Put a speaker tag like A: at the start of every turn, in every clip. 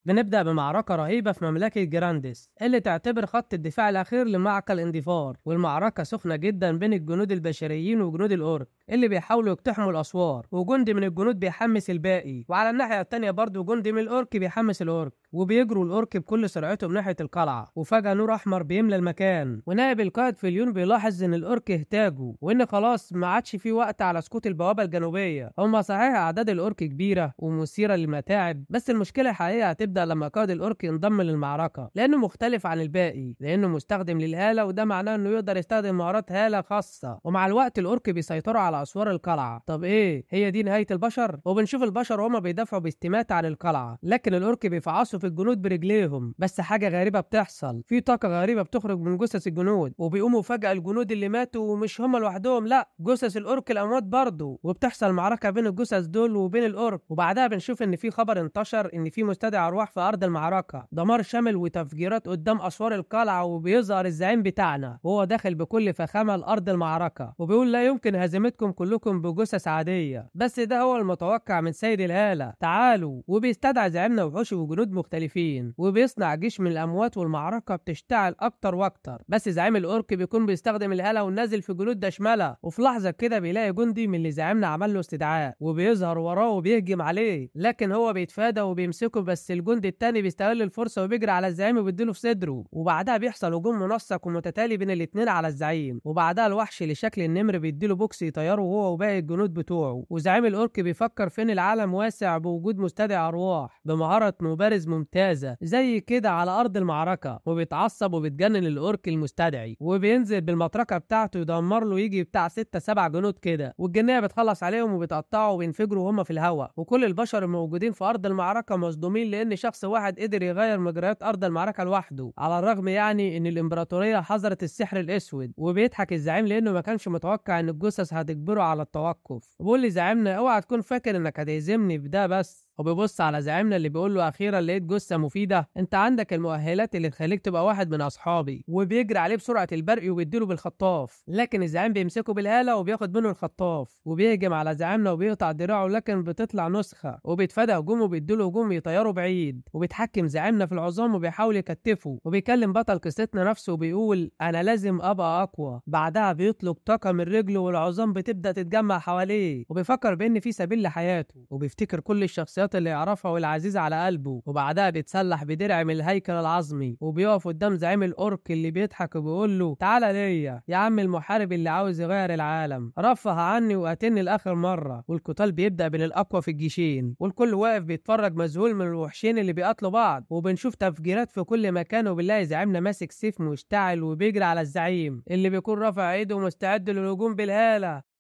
A: بنبدأ بمعركة رهيبة في مملكة جراندس اللي تعتبر خط الدفاع الأخير لمعقل اندفار، والمعركة سخنة جدا بين الجنود البشريين وجنود الأورك اللي بيحاولوا يقتحموا الأسوار، وجندي من الجنود بيحمس الباقي، وعلى الناحية التانية برضه جندي من الأورك بيحمس الأورك، وبيجروا الأورك بكل سرعتهم ناحية القلعة، وفجأة نور أحمر بيملى المكان، ونائب القائد فيليون بيلاحظ إن الأورك اهتاجوا وإن خلاص ما عادش في وقت على سقوط البوابة الجنوبية. هما صحيح أعداد الأورك كبيرة ومثيرة للمتاعب، بس المشكلة الحقيقية هتبدأ لما قائد الأورك ينضم للمعركة، لأنه مختلف عن الباقي، لأنه مستخدم للهالة، وده معناه إنه يقدر يستخدم مهارات هالة خاصة. ومع الوقت الأورك بيسيطروا على أسوار القلعة. طب إيه هي دي نهاية البشر؟ وبنشوف البشر وهما بيدافعوا باستماتة عن القلعة، لكن الأورك بيفعصوا في الجنود برجليهم. بس حاجة غريبة بتحصل، في طاقة غريبة بتخرج من جثث الجنود، وبيقوموا فجأة الجنود اللي ماتوا، ومش هما لوحدهم، لا جثث الأورك الأموات برضه، وبتحصل معركة بين الجثث دول وبين الأورك. وبعدها بنشوف إن في خبر انتشر إن في مستدعي أرواح في أرض المعركة، دمار شامل وتفجيرات قدام أسوار القلعة، وبيظهر الزعيم بتاعنا وهو داخل بكل فخامة لأرض المعركة، وبيقول لا يمكن هزيمتكم كلكم بجثث عادية، بس ده هو المتوقع من سيد الهالة، تعالوا. وبيستدعي زعيمنا وحوش وجنود مختلفين، وبيصنع جيش من الأموات، والمعركة بتشتعل أكتر وأكتر. بس زعيم الأورك بيكون بيستخدم الهالة ونازل في جنود دشملة، وفي لحظة كده بيلاقي جندي من اللي زعيمنا عمل له استدعاء، وبيظهر وراه وبيهجم عليه، لكن هو بيتفادى وبيمسكه، بس الجندي التاني بيستغل الفرصة وبيجري على الزعيم وبيديله في صدره. وبعدها بيحصل هجوم منسق ومتتالي بين الاتنين على الزعيم، وبعدها الوحش اللي شكل النمر بيديله بوكس يطيره هو وباقي الجنود بتوعه. وزعيم الأورك بيفكر فين العالم واسع بوجود مستدعي أرواح بمهارة مبارز ممتازة زي كده على أرض المعركة، وبيتعصب وبيتجنن الأورك المستدعي، وبينزل بالمطرقة بتاعته يدمر له يجي بتاع 6-7 جنود كده، والجنية بتخلص عليهم وبتقطعوا وبينفجروا وهم في الهواء. وكل البشر الموجودين في أرض المعركة مصدومين لأن شخص واحد قدر يغير مجريات أرض المعركة لوحده، على الرغم يعني إن الإمبراطورية حظرت السحر الأسود. وبيضحك الزعيم لأنه ما كانش متوقع إن الجثث هتجبره على التوقف، وبيقول لزعيمنا اوعى تكون فاكر إنك هتهزمني بده بس. وبيبص على زعيمنا اللي بيقول له اخيرا لقيت جثة مفيدة، انت عندك المؤهلات اللي تخليك تبقى واحد من اصحابي. وبيجري عليه بسرعة البرق وبيديله بالخطاف، لكن الزعيم بيمسكه بالآلة وبياخد منه الخطاف، وبيهجم على زعيمنا وبيقطع دراعه، لكن بتطلع نسخه، وبيتفادى هجومه وبيديله هجوم يطيره بعيد. وبيتحكم زعيمنا في العظام وبيحاول يكتفه، وبيكلم بطل قصتنا نفسه وبيقول انا لازم ابقى اقوى. بعدها بيطلق طاقة من رجله والعظام بتبدا تتجمع حواليه، وبيفكر بان في سبيل لحياته، وبيفتكر كل الشخصيات اللي يعرفها والعزيزة على قلبه. وبعدها بيتسلح بدرع من الهيكل العظمي، وبيقف قدام زعيم الأورك اللي بيضحك وبيقول له تعالى ليا يا عم المحارب اللي عاوز يغير العالم، رفه عني وقاتلني لآخر مرة. والقتال بيبدأ بين الأقوى في الجيشين، والكل واقف بيتفرج مذهول من الوحشين اللي بيقاتلوا بعض، وبنشوف تفجيرات في كل مكان. وبنلاقي زعيمنا ماسك سيف مشتعل وبيجري على الزعيم اللي بيكون رافع ايده ومستعد للهجوم بالهالة.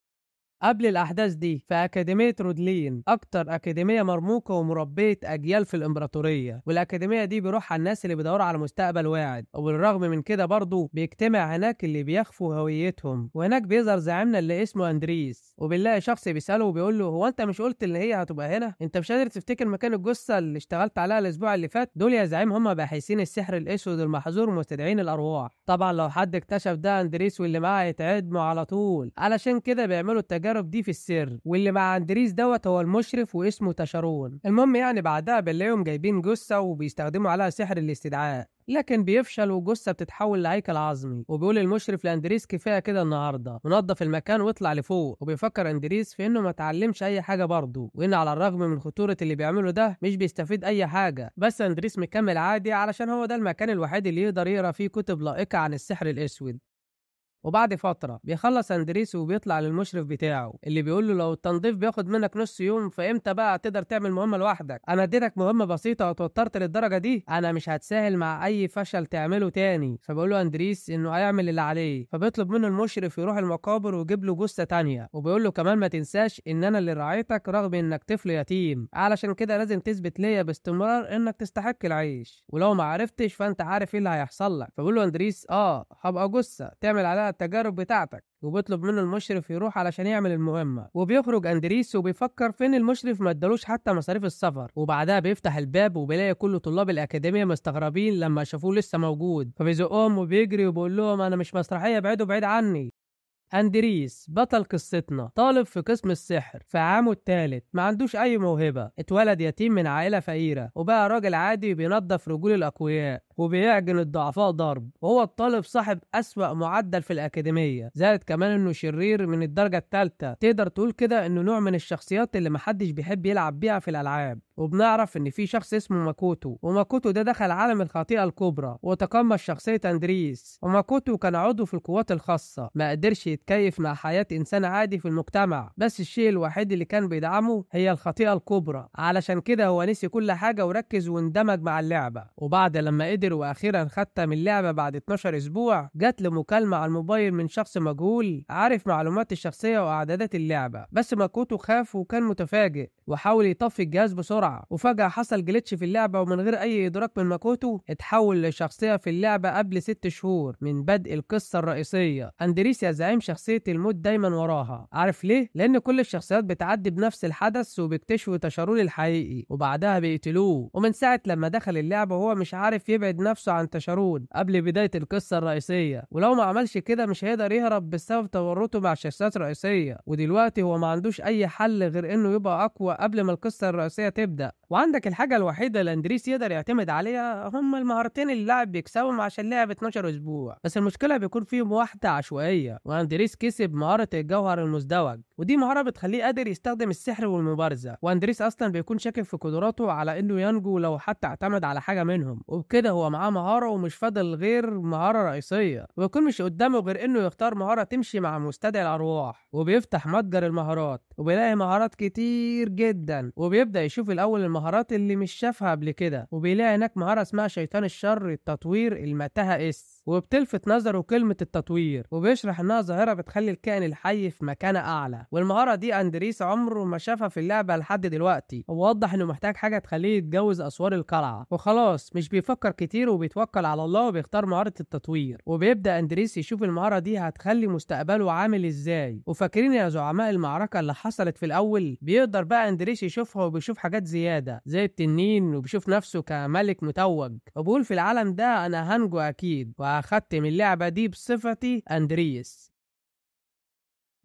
A: قبل الأحداث دي في أكاديمية رودلين، أكتر أكاديمية مرموقة ومربية أجيال في الإمبراطورية، والأكاديمية دي بيروحها الناس اللي بيدوروا على مستقبل واعد، وبالرغم من كده برضه بيجتمع هناك اللي بيخفوا هويتهم. وهناك بيظهر زعيمنا اللي اسمه أندريس، وبنلاقي شخص بيسأله وبيقول له هو أنت مش قلت إن هي هتبقى هنا؟ أنت مش قادر تفتكر مكان الجثة اللي اشتغلت عليها الأسبوع اللي فات؟ دول يا زعيم هم باحثين السحر الأسود المحظور ومستدعين الأرواح. طبعا لو حد اكتشف ده أندريس واللي معاه هيتعدموا على طول، علشان كده بيعملوا التجارب دي في السر. واللي مع اندريس دوت هو المشرف واسمه تشارون. المهم يعني بعدها بنلاقيهم جايبين جثة وبيستخدموا عليها سحر الاستدعاء، لكن بيفشل والجثه بتتحول لهيكل عظمي. وبيقول المشرف لاندريس كفاية كده النهارده، ونظف المكان واطلع لفوق. وبيفكر اندريس في انه ما اتعلمش اي حاجة برضه، وان على الرغم من خطورة اللي بيعمله ده مش بيستفيد اي حاجة، بس اندريس مكمل عادي علشان هو ده المكان الوحيد اللي يقدر يقرا فيه كتب لائقة عن السحر الاسود. وبعد فترة بيخلص اندريس وبيطلع للمشرف بتاعه اللي بيقول له لو التنظيف بياخد منك نص يوم فامتى بقى تقدر تعمل مهمة لوحدك؟ انا اديتك مهمة بسيطة وتوترت للدرجة دي، انا مش هتساهل مع اي فشل تعمله تاني. فبيقول له اندريس انه هيعمل اللي عليه، فبيطلب منه المشرف يروح المقابر ويجيب له جثة تانية، وبيقول له كمان ما تنساش ان انا اللي رعيتك رغم انك طفل يتيم، علشان كده لازم تثبت ليا باستمرار انك تستحق العيش، ولو ما عرفتش فانت عارف ايه اللي هيحصل لك. فبيقول له اندريس هبقى جثة تعمل عليها التجارب بتاعتك. وبيطلب منه المشرف يروح علشان يعمل المهمة. وبيخرج اندريس وبيفكر فين المشرف ما ادالوش حتى مصاريف السفر. وبعدها بيفتح الباب وبيلاقي كل طلاب الأكاديمية مستغربين لما شافوه لسه موجود، فبيزقهم وبيجري وبيقول لهم انا مش مسرحية، ابعدوا بعيد عني. أندريس بطل قصتنا طالب في قسم السحر في عامة الثالث، ما عندوش أي موهبة، اتولد يتيم من عائلة فقيرة وبقى راجل عادي بينظف رجول الأقوياء وبيعجن الضعفاء ضرب، وهو الطالب صاحب أسوأ معدل في الأكاديمية، زائد كمان إنه شرير من الدرجة الثالثة. تقدر تقول كده إنه نوع من الشخصيات اللي محدش بيحب يلعب بيها في الألعاب. وبنعرف إن في شخص اسمه ماكوتو، وماكوتو ده دخل عالم الخطيئة الكبرى وتقمص شخصية أندريس. وماكوتو كان عضو في القوات الخاصة، ما قدرش يتكيف مع حياة إنسان عادي في المجتمع، بس الشيء الوحيد اللي كان بيدعمه هي الخطيئة الكبرى، علشان كده هو نسي كل حاجة وركز واندمج مع اللعبة. وبعد لما قدر وأخيرا ختم اللعبة بعد 12 أسبوع، جات له مكالمة على الموبايل من شخص مجهول عارف معلومات الشخصية وإعدادات اللعبة، بس ماكوتو خاف وكان متفاجئ وحاول يطفي الجهاز بسرعة، وفجأة حصل glitch في اللعبة، ومن غير أي إدراك من ماكوتو اتحول لشخصية في اللعبة قبل 6 شهور من بدء القصة الرئيسية. أندريس يا زعيم شخصية الموت دايما وراها، عارف ليه؟ لأن كل الشخصيات بتعدي بنفس الحدث وبيكتشفوا تشارون الحقيقي وبعدها بيقتلوه. ومن ساعة لما دخل اللعبة وهو مش عارف يبعد نفسه عن تشارون قبل بداية القصة الرئيسية، ولو ما عملش كده مش هيقدر يهرب بسبب تورطه مع الشخصيات الرئيسية. ودلوقتي هو ما عندوش أي حل غير إنه يبقى أقوى قبل ما القصة الرئيسية تبدأ. وعندك الحاجة الوحيدة اللي أندريس يقدر يعتمد عليها هم المهارتين اللي اللاعب بيكسبهم عشان لعب 12 أسبوع، بس المشكلة بيكون فيهم واحدة عشوائية. وأندريس كسب مهارة الجوهر المزدوج، ودي مهارة بتخليه قادر يستخدم السحر والمبارزة، وأندريس أصلا بيكون شاكك في قدراته على إنه ينجو لو حتى اعتمد على حاجة منهم، وبكده هو معاه مهارة ومش فاضل غير مهارة رئيسية، ويكون مش قدامه غير إنه يختار مهارة تمشي مع مستدعي الأرواح. وبيفتح متجر المهارات وبيلاقي مهارات كتير جدا، وبيبدأ يشوف الأول المهارات اللي مش شافها قبل كده، وبيلاقي هناك مهارة اسمها شيطان الشر التطوير المتاهة S، وبتلفت نظره كلمة التطوير، وبيشرح انها ظاهرة بتخلي الكائن الحي في مكانة اعلى. والمهارة دي اندريس عمره ما شافها في اللعبة لحد دلوقتي، ووضح انه محتاج حاجة تخليه يتجوز اسوار القلعة، وخلاص مش بيفكر كتير وبيتوكل على الله وبيختار مهارة التطوير. وبيبدأ اندريس يشوف المهارة دي هتخلي مستقبله عامل ازاي. وفاكرين يا زعماء المعركة اللي حصلت في الاول، بيقدر بقى اندريس يشوفها وبيشوف حاجات زيادة زي التنين، وبيشوف نفسه كملك متوج، وبيقول في العالم ده انا هنجو اكيد وأخدت من اللعبة دي بصفتي أندريس.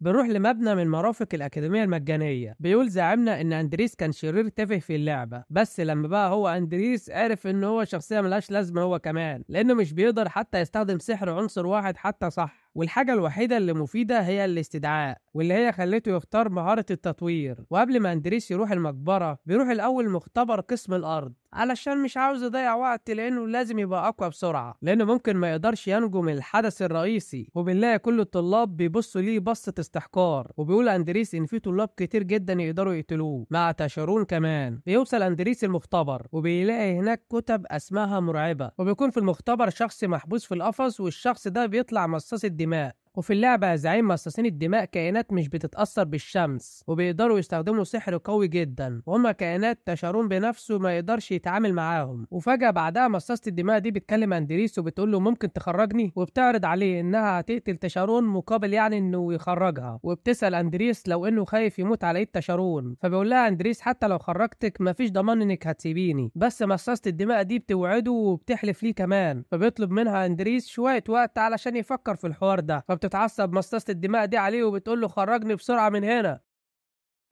A: بنروح لمبنى من مرافق الأكاديمية المجانية. بيقول زعيمنا إن أندريس كان شرير تافه في اللعبة، بس لما بقى هو أندريس عرف إن هو شخصية ملهاش لازمة هو كمان، لأنه مش بيقدر حتى يستخدم سحر عنصر واحد حتى صح، والحاجة الوحيدة اللي مفيدة هي الاستدعاء، واللي هي خلته يختار مهارة التطوير. وقبل ما أندريس يروح المقبرة بيروح الأول مختبر قسم الأرض، علشان مش عاوز يضيع وقت لأنه لازم يبقى أقوى بسرعة، لأنه ممكن ما يقدرش ينجو من الحدث الرئيسي. وبنلاقي كل الطلاب بيبصوا ليه بصة استحقار، وبيقول أندريس إن في طلاب كتير جدا يقدروا يقتلوه مع تشارون كمان. بيوصل أندريس المختبر وبيلاقي هناك كتب أسماها مرعبة، وبيكون في المختبر شخص محبوس في القفص، والشخص ده بيطلع مصاص الدماء. وفي اللعبة زعيم مصاصين الدماء كائنات مش بتتأثر بالشمس، وبيقدروا يستخدموا سحر قوي جدا، وهما كائنات تشارون بنفسه ما يقدرش يتعامل معاهم. وفجأة بعدها مصاصة الدماء دي بتكلم أندريس وبتقول له ممكن تخرجني، وبتعرض عليه انها هتقتل تشارون مقابل يعني انه يخرجها. وبتسأل أندريس لو انه خايف يموت على ايد تشارون، فبيقول لها أندريس حتى لو خرجتك مفيش ضمان انك هتسيبيني، بس مصاصة الدماء دي بتوعده وبتحلف ليه كمان. فبيطلب منها أندريس شوية وقت علشان يفكر في الحوار ده، فبتتعصب مصاصة الدماء دي عليه وبتقول له خرجني بسرعة من هنا.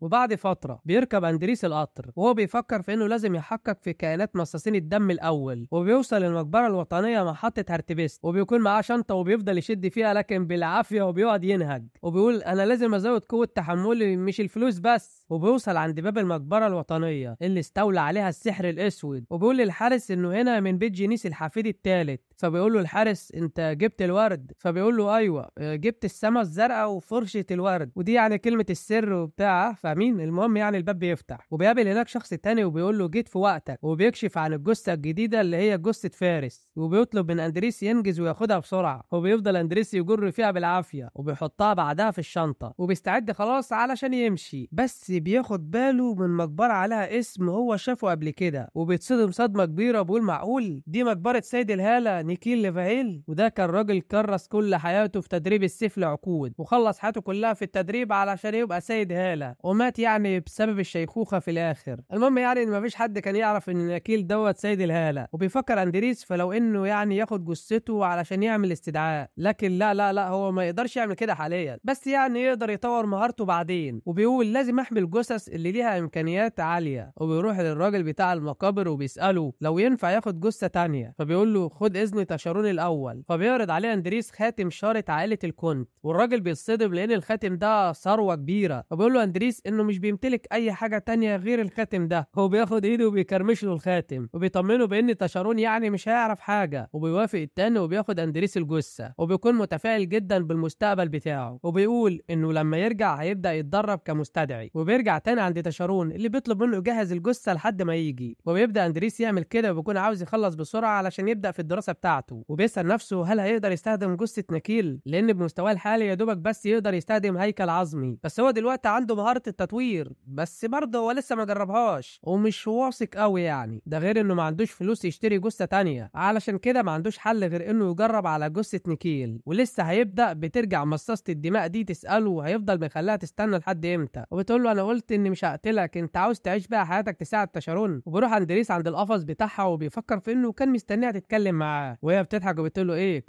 A: وبعد فترة بيركب أندريس القطر وهو بيفكر في إنه لازم يحقق في كائنات مصاصين الدم الأول، وبيوصل للمقبرة الوطنية محطة هرتبست، وبيكون معاه شنطة وبيفضل يشد فيها لكن بالعافية، وبيقعد ينهج وبيقول أنا لازم أزود قوة تحملي مش الفلوس بس. وبيوصل عند باب المقبرة الوطنية اللي استولى عليها السحر الأسود، وبيقول للحارس إنه هنا من بيت جينيس الحفيد الثالث. فبيقول له الحارس أنت جبت الورد؟ فبيقول له أيوه جبت السما الزرقاء وفرشة الورد، ودي يعني كلمة السر وبتاع فاهمين. المهم يعني الباب بيفتح وبيقابل هناك شخص تاني وبيقول له جيت في وقتك، وبيكشف عن الجثة الجديدة اللي هي جثة فارس، وبيطلب من أندريس ينجز وياخدها بسرعة، وبيفضل أندريس يجر فيها بالعافية وبيحطها بعدها في الشنطة، وبيستعد خلاص علشان يمشي، بس بياخد باله من مقبره عليها اسم هو شافه قبل كده، وبيتصدم صدمة كبيرة وبيقول معقول دي مقبره سيد الهالة نيكيل ليفاهيل؟ وده كان راجل كرس كل حياته في تدريب السيف لعقود، وخلص حياته كلها في التدريب علشان يبقى سيد هاله، ومات يعني بسبب الشيخوخة في الاخر. المهم يعني ان مفيش حد كان يعرف ان ناكيل دوت سيد الهالة. وبيفكر اندريس فلو انه يعني ياخد جثته علشان يعمل استدعاء، لكن لا لا لا، هو ما يقدرش يعمل كده حاليا، بس يعني يقدر يطور مهارته بعدين. وبيقول لازم احمي الجثث اللي ليها امكانيات عالية. وبيروح للراجل بتاع المقابر وبيساله لو ينفع ياخد جثة تانية، فبيقول له خد اذن تشارون الاول. فبيعرض عليه اندريس خاتم شارة عائلة الكونت، والراجل بيتصدم لان الخاتم ده ثروة كبيرة. فبيقول له اندريس انه مش بيمتلك اي حاجة تانية غير الخاتم ده. هو بياخد ايده وبيكرمش له الخاتم وبيطمنه بان تشارون يعني مش هيعرف حاجة. وبيوافق التاني وبياخد اندريس الجثة، وبيكون متفائل جدا بالمستقبل بتاعه، وبيقول انه لما يرجع هيبدا يتدرب كمستدعي. وبيرجع تاني عند تشارون اللي بيطلب منه يجهز الجثة لحد ما يجي. وبيبدا اندريس يعمل كده، وبيكون عاوز يخلص بسرعة علشان يبدا في الدراسة بتاعته. وبيسال نفسه هل هيقدر يستخدم جثة ناكيل، لان بمستواه الحالي يا دوبك بس يقدر يستخدم هيكل عظمي، بس هو دلوقتي عنده مهارة التطوير، بس برضه هو لسه ما جربهاش ومش واثق قوي يعني. ده غير انه ما عندوش فلوس يشتري جثة تانية، علشان كده ما عندوش حل غير انه يجرب على جثة نيكيل. ولسه هيبدا بترجع مصاصه الدماء دي تساله وهيفضل مخليها تستنى لحد امتى، وبتقول له انا قلت اني مش هقتلك، انت عاوز تعيش بقى حياتك تساعد تشارون. وبيروح اندريس عند القفص بتاعها وبيفكر في انه كان مستنيها تتكلم معاه، وهي بتضحك وبتقول له ايه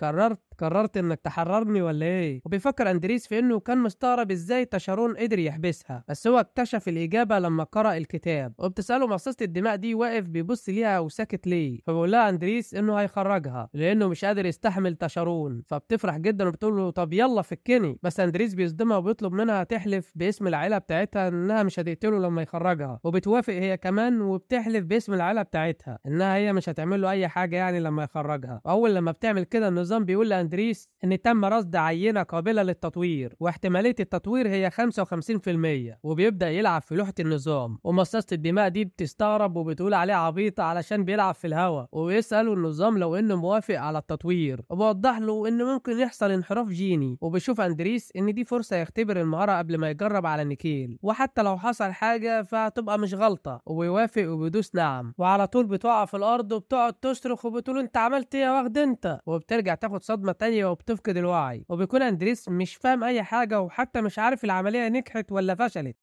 A: قررت انك تحررني ولا ايه؟ وبيفكر اندريس في انه كان مستغرب ازاي تشارون قدر يحبسها، بس هو اكتشف الاجابة لما قرأ الكتاب. وبتساله مصاصه الدماء دي واقف بيبص ليها وساكت ليه؟ فبيقول لها اندريس انه هيخرجها لانه مش قادر يستحمل تشارون. فبتفرح جدا وبتقول له طب يلا فكني، بس اندريس بيصدمها وبيطلب منها تحلف باسم العيلة بتاعتها انها مش هتقتله لما يخرجها، وبتوافق هي كمان وبتحلف باسم العيلة بتاعتها انها هي مش هتعمل له اي حاجة يعني لما يخرجها. واول لما بتعمل كده النظام بيقول لاندريس ان تم رصد عينه قابله للتطوير واحتماليه التطوير هي 55%. وبيبدا يلعب في لوحة النظام، ومصاصه الدماء دي بتستغرب وبتقول عليه عبيط علشان بيلعب في الهوا. وبيساله النظام لو انه موافق على التطوير، وبيوضح له انه ممكن يحصل انحراف جيني. وبيشوف اندريس ان دي فرصة يختبر المهارة قبل ما يجرب على نيكيل، وحتى لو حصل حاجة فهتبقى مش غلطه. وبيوافق وبيدوس نعم، وعلى طول بتقع في الارض وبتقعد تصرخ وبتقول انت عملت ايه يا واخد انت، وبترجع تاخد صدمة تانية وبتفقد الوعي. وبيكون اندريس مش فاهم اي حاجة وحتى مش عارف العملية نجحت ولا فشلت.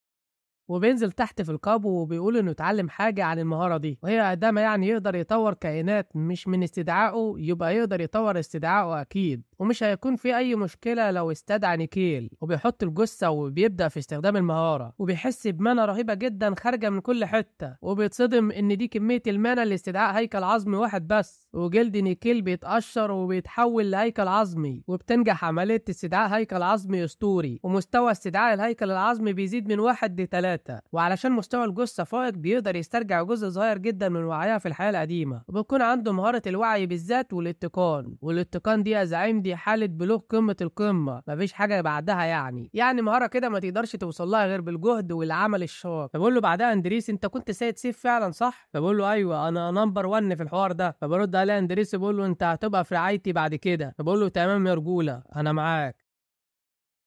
A: وبينزل تحت في القابو وبيقول انه اتعلم حاجة عن المهارة دي، وهي عندما يعني يقدر يطور كائنات مش من استدعائه يبقى يقدر يطور استدعائه اكيد، ومش هيكون في اي مشكلة لو استدعى نيكيل. وبيحط الجثة وبيبدا في استخدام المهارة، وبيحس ب mana رهيبة جدا خارجه من كل حتة، وبيتصدم ان دي كمية ال mana لاستدعاء هيكل عظمي واحد بس، وجلد نيكيل بيتقشر وبيتحول لهيكل عظمي. وبتنجح عملية استدعاء هيكل عظمي اسطوري، ومستوى استدعاء الهيكل العظمي بيزيد من 1 ل 3. وعلشان مستوى الجثة فائق بيقدر يسترجع جزء صغير جدا من وعيها في الحياة القديمة، وبيكون عنده مهارة الوعي بالذات والاتقان. والاتقان دي يا زعيم دي حاله بلوغ قمة القمه، مفيش حاجة بعدها يعني مهارة كده ما تقدرش توصل لها غير بالجهد والعمل الشاق. فبقول له بعدها اندريس انت كنت سيد سيف فعلا صح؟ فبقول له ايوه انا number 1 في الحوار ده. فبرد عليه اندريس بيقول له انت هتبقى في رعايتي بعد كده. فبقول له تمام يا رجوله انا معاك.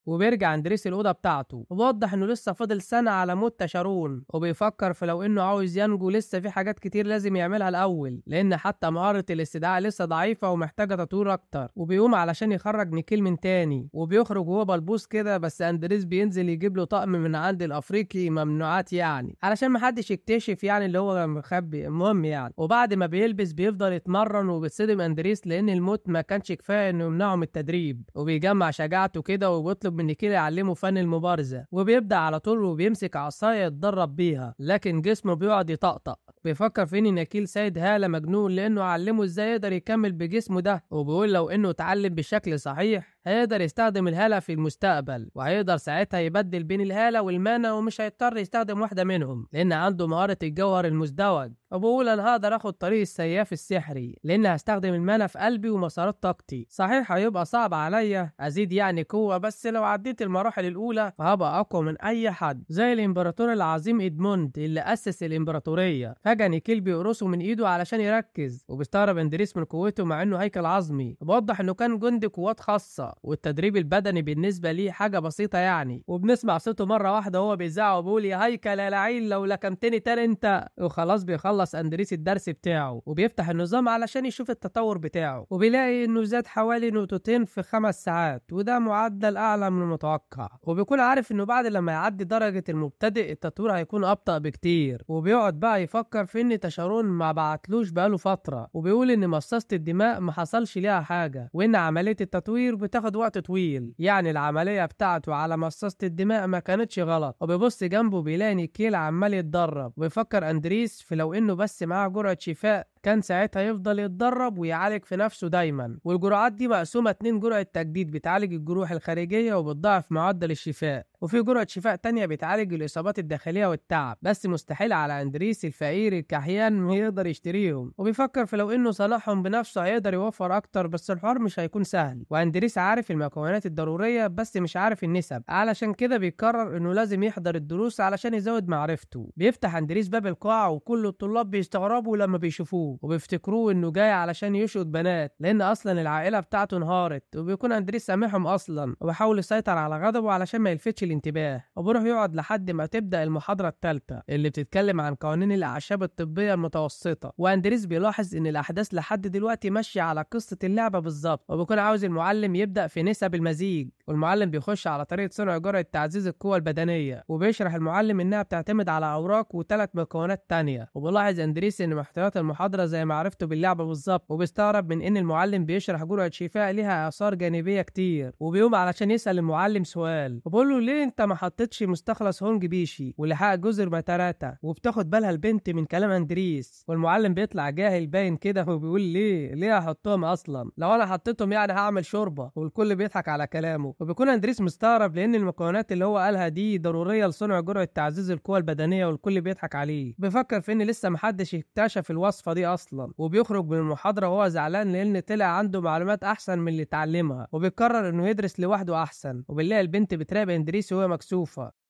A: وبيرجع اندريس الأوضة بتاعته، وبيوضح إنه لسه فاضل سنة على موت تشارون، وبيفكر في لو إنه عاوز ينجو لسه في حاجات كتير لازم يعملها الأول، لأن حتى مهارة الاستدعاء لسه ضعيفة ومحتاجة تطوير أكتر. وبيقوم علشان يخرج نيكيل من تاني، وبيخرج وهو بلبوس كده، بس اندريس بينزل يجيب له طقم من عند الأفريقي ممنوعات يعني علشان محدش يكتشف يعني اللي هو مخبي. المهم يعني وبعد ما بيلبس بيفضل يتمرن، وبيتصدم اندريس لأن الموت ما كانش كفاية إنه يمنعه من التدريب، وبيجمع شجاعته كده وبيطلب من نيكيل يعلمه فن المبارزة. وبيبدأ على طول وبيمسك عصاية يتدرب بيها، لكن جسمه بيقعد يطقطق. بيفكر في ان نيكيل سيد هالة مجنون لانه علمه ازاي يقدر يكمل بجسمه ده، وبيقول لو انه اتعلم بشكل صحيح هيقدر يستخدم الهالة في المستقبل، وهيقدر ساعتها يبدل بين الهالة وال mana ومش هيضطر يستخدم واحدة منهم لأن عنده مهارة الجوهر المزدوج. وبقول أنا هقدر آخد طريق السياف السحري لأن هستخدم ال mana في قلبي ومسارات طاقتي. صحيح هيبقى صعب عليا أزيد يعني قوة، بس لو عديت المراحل الأولى فهبقى أقوى من أي حد، زي الإمبراطور العظيم إدموند اللي أسس الإمبراطورية. فجأة نيكيل بيقرصه من إيده علشان يركز، وبيستغرب اندريس من قوته مع إنه هيكل عظمي. وبوضح إنه كان جندي قوات خاصة والتدريب البدني بالنسبة ليه حاجة بسيطة يعني. وبنسمع صوته مرة واحدة وهو بيزعق وبيقول يا هيكل يا لعين لو لكمتني تاني انت. وخلاص بيخلص اندريس الدرس بتاعه وبيفتح النظام علشان يشوف التطور بتاعه، وبيلاقي انه زاد حوالي نقطتين في 5 ساعات، وده معدل اعلى من المتوقع. وبيكون عارف انه بعد لما يعدي درجة المبتدئ التطوير هيكون ابطأ بكتير. وبيقعد بقى يفكر في ان تشارون ما بعتلوش بقاله فترة، وبيقول ان مصاصة الدماء ما حصلش ليها حاجة، وان عملية التطوير بتاخد وقت طويل، يعني العملية بتاعته على مصاصة الدماء ما كانتش غلط. وبيبص جنبه بيلاقي نيكيل عمال يتدرب، وبيفكر اندريس في لو انه بس معاه جرعة شفاء كان ساعتها يفضل يتدرب ويعالج في نفسه دايما. والجرعات دي مقسومة 2 جرعة تجديد بتعالج الجروح الخارجية وبتضاعف معدل الشفاء، وفي جرعة شفاء تانية بتعالج الإصابات الداخلية والتعب، بس مستحيل على أندريس الفقير الكحيان ما يقدر يشتريهم. وبيفكر في لو إنه صنعهم بنفسه هيقدر يوفر أكتر، بس الحوار مش هيكون سهل. وأندريس عارف المكونات الضرورية بس مش عارف النسب، علشان كده بيقرر إنه لازم يحضر الدروس علشان يزود معرفته. بيفتح أندريس باب القاعة وكل الطلاب بيستغربوا لما بيشوفوه وبيفتكروه إنه جاي علشان يشقط بنات، لأن أصلا العائلة بتاعته انهارت، وبيكون أندريس سامحهم أصلا وبيحاول يسيطر على غضبه علشان ما يلفتش الانتباه. وبروح يقعد لحد ما تبدأ المحاضرة الثالثة اللي بتتكلم عن قوانين الأعشاب الطبية المتوسطة. وأندريس بيلاحظ إن الأحداث لحد دلوقتي ماشية على قصة اللعبة بالظبط، وبيكون عاوز المعلم يبدأ في نسب المزيج. والمعلم بيخش على طريقة صنع جرعة تعزيز القوة البدنية، وبيشرح المعلم إنها بتعتمد على أوراق وثلاث مكونات تانية. وبيلاحظ أندريس إن محتويات المحاضرة زي ما عرفته باللعبة بالظبط، وبيستغرب من إن المعلم بيشرح جرعة شفاء ليها آثار جانبية كتير. وبيقوم علشان يسأل المعلم سؤال وبيقول له ليه انت ما حطيتش مستخلص هونج بيشي ولحق جزر متراتا؟ وبتاخد بالها البنت من كلام اندريس، والمعلم بيطلع جاهل باين كده وبيقول ليه احطهم اصلا؟ لو انا حطيتهم يعني هعمل شوربة. والكل بيضحك على كلامه. وبيكون اندريس مستغرب لان المكونات اللي هو قالها دي ضرورية لصنع جرعة تعزيز القوة البدنية، والكل بيضحك عليه. بيفكر في ان لسه محدش اكتشف الوصفة دي اصلا، وبيخرج من المحاضرة وهو زعلان لان طلع عنده معلومات احسن من اللي اتعلمها، وبيقرر انه يدرس لوحده احسن. وبنلاقي البنت بتراقب اندريس وهي مكسوفة.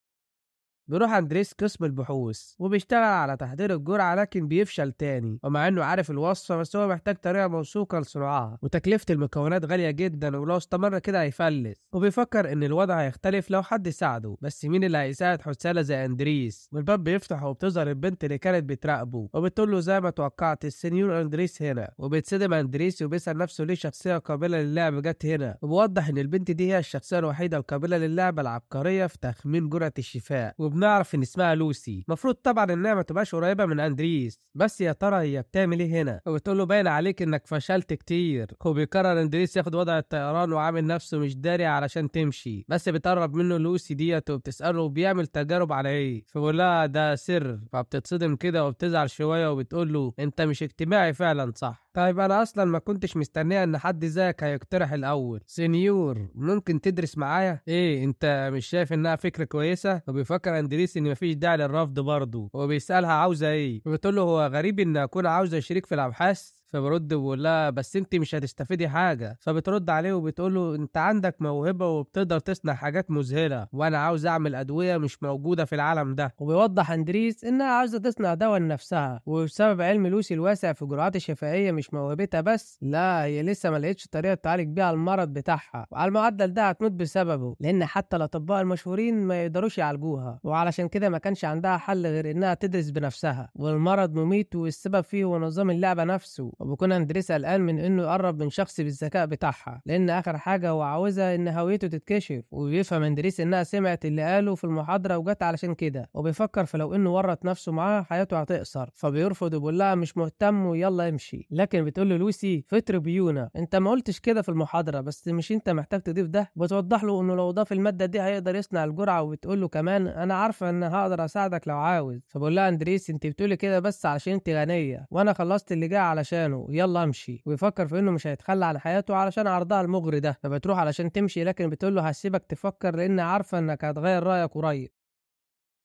A: بيروح اندريس قسم البحوث وبيشتغل على تحضير الجرعة، لكن بيفشل تاني، ومع انه عارف الوصفة بس هو محتاج طريقة موثوقة لصناعها، وتكلفة المكونات غالية جدا، ولو استمر كده هيفلس. وبيفكر ان الوضع هيختلف لو حد ساعده، بس مين اللي هيساعد حسالة زي اندريس؟ والباب بيفتح وبتظهر البنت اللي كانت بتراقبه وبتقول له زي ما توقعت السنيور اندريس هنا. وبيتصدم اندريس وبيسأل نفسه ليه شخصية قابلة للعب جت هنا، وبيوضح ان البنت دي هي الشخصية الوحيدة القابلة للعب العبقرية في تخمين جرعة الشفاء، وبنعرف ان اسمها لوسي. المفروض طبعا انها ما تبقاش قريبه من اندريس، بس يا ترى هي بتعمل ايه هنا؟ وبتقول له باين عليك انك فشلت كتير. وبيقرر اندريس ياخد وضع الطيران وعامل نفسه مش داري علشان تمشي، بس بتقرب منه لوسي ديت وبتساله بيعمل تجارب على ايه، فبيقول لها ده سر. فبتتصدم كده وبتزعل شوية وبتقول له انت مش اجتماعي فعلا صح؟ طيب انا اصلا ما كنتش مستنيه ان حد زيك هيقترح الاول. سنيور ممكن تدرس معايا؟ ايه انت مش شايف انها فكرة كويسة؟ وبيفكر اندريس ان مفيش داعي للرفض برضه، وبيسالها عاوزه ايه، وبتقول له هو غريب ان اكون عاوزه شريك في الابحاث؟ فبرد وبقول لها بس انت مش هتستفيدي حاجة. فبترد عليه وبتقول له انت عندك موهبة وبتقدر تصنع حاجات مذهلة، وانا عاوز اعمل ادوية مش موجودة في العالم ده. وبيوضح اندريس انها عاوزه تصنع دواء لنفسها، وبسبب علم لوسي الواسع في الجرعات الشفائيه مش موهبتها بس، لا هي لسه ما لقيتش طريقه تعالج بيها المرض بتاعها، وعلى المعدل ده هتموت بسببه، لان حتى الاطباء المشهورين ما يقدروش يعالجوها، وعلشان كده ما كانش عندها حل غير انها تدرس بنفسها. والمرض مميت والسبب فيه هو نظام اللعبة نفسه. وبيكون اندريس قلقان من انه يقرب من شخص بالذكاء بتاعها، لان اخر حاجة هو عاوزها ان هويته تتكشف. وبيفهم اندريس انها سمعت اللي قاله في المحاضرة وجت علشان كده، وبيفكر في لو انه ورط نفسه معاها حياته هتقصر، فبيرفض وبيقول لها مش مهتم ويلا امشي. لكن بتقول له لوسي فتر بيونا انت ما قلتش كده في المحاضرة، بس مش انت محتاج تضيف ده؟ بتوضح له انه لو ضاف المادة دي هيقدر يصنع الجرعة، وبتقول له كمان انا عارفه ان هقدر اساعدك لو عاوز. فبقول لها اندريس انت بتقولي كده بس علشان انت غنية، وانا خلصت اللي جاي علشان يلا امشي. ويفكر في انه مش هيتخلى عن حياته علشان عرضها المغري ده، فبتروح علشان تمشي، لكن بتقول له هسيبك تفكر لان عارفه انك هتغير رايك قريب.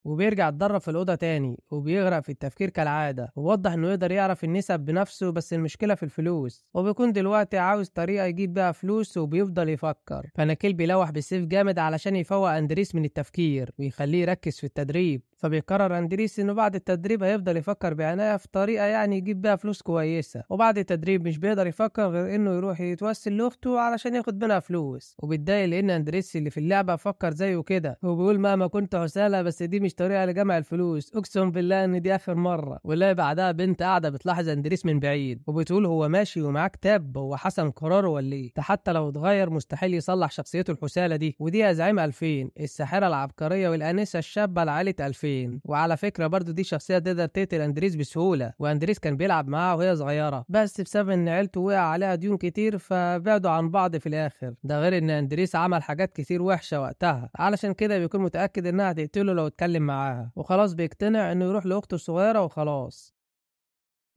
A: وبيرجع اتدرب في الأوضة تاني وبيغرق في التفكير كالعادة، ووضح انه يقدر يعرف النسب بنفسه بس المشكلة في الفلوس، وبيكون دلوقتي عاوز طريقة يجيب بيها فلوس وبيفضل يفكر. فناكيل بيلوح بالسيف جامد علشان يفوق اندريس من التفكير ويخليه يركز في التدريب. فبيقرر اندريس انه بعد التدريب هيفضل يفكر بعناية في طريقه يعني يجيب بيها فلوس كويسة. وبعد التدريب مش بيقدر يفكر غير انه يروح يتوسل لاخته علشان ياخد منها فلوس. وبيتضايق لان اندريس اللي في اللعبة فكر زيه كده، وبيقول مهما كنت حسالة بس دي مش طريقه لجمع الفلوس، اقسم بالله ان دي اخر مرة. ولا بعدها بنت قاعدة بتلاحظ اندريس من بعيد وبتقول هو ماشي ومعاه كتاب، هو حسم قراره ولا ايه؟ ده حتى لو اتغير مستحيل يصلح شخصيته الحسالة دي. ودي يا زعيم 2000 الساحرة العبقرية والانسه الشابة لعائلة 2000. وعلى فكرة برضو دي شخصية تقدر تقتل اندريس بسهولة، واندريس كان بيلعب معاها وهي صغيرة، بس بسبب ان عيلته وقع عليها ديون كتير فبعدوا عن بعض في الاخر. ده غير ان اندريس عمل حاجات كتير وحشة وقتها، علشان كده بيكون متاكد انها هتقتله لو اتكلم معاها، وخلاص بيقتنع انه يروح لاخته الصغيرة وخلاص.